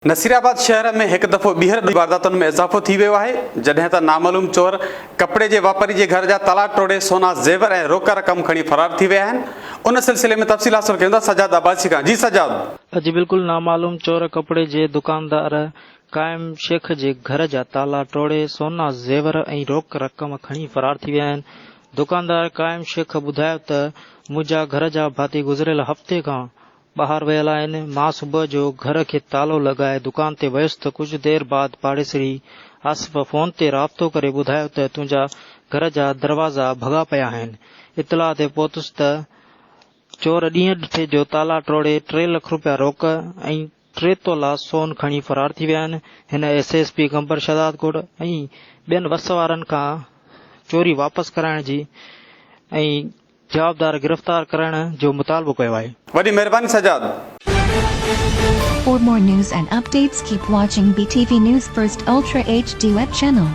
نصيرآباد شهر ۾ هڪ دفعو ٻيهر وارداتن ۾ اضافو ٿي ويو آهي، جڏهن ته نامعلوم چور ڪپڙي جي واپاري جي گهر جا تالا ٽوڙي سونا زيور ۽ روڪ رقم کڻي فرار ٿي ويا آهن، ان سلسلي ۾ تفصيل حاصل ڪيون ٿا سجاد عباسي کان، جي سجاد. اڄ بلڪل نامعلوم چور ڪپڙي جي دڪاندار قائم شيخ جي گهر جا تالا ٽوڙي سونا زيور ۽ روڪ رقم کڻي فرار ٿي ويا آهن، دڪاندار قائم شيخ ٻڌايو ته منهنجا گهر جا ڀاتي گذريل هفتي کان ٻاهر ويل آهن، مان صبح جو گهر کي تالو لڳائي دڪان تي ويس ته ڪجهه دير بعد پاڙيسري آصف فون تي رابطو ڪري ٻڌايو ته تنهنجا گهر جا دروازا ڀڳا پيا آهن، اطلاع تي پهتس ته چور ڏينهن ڏٺي جو تالا ٽوڙي ٽي لک روپيا روڪ ۽ ٽي تولا سون کڻي فرار ٿي ويا آهن، هن S S P Qambar Shahdadkot ۽ ٻين وس وارن کان چوري واپس ڪرائڻ جي ۽ جوابدار گرفتار ڪرڻ جو مطالبو ڪيو آهي. وڏي مهرباني Sajjad. For more news and updates keep watching BTV News First Ultra HD web channel.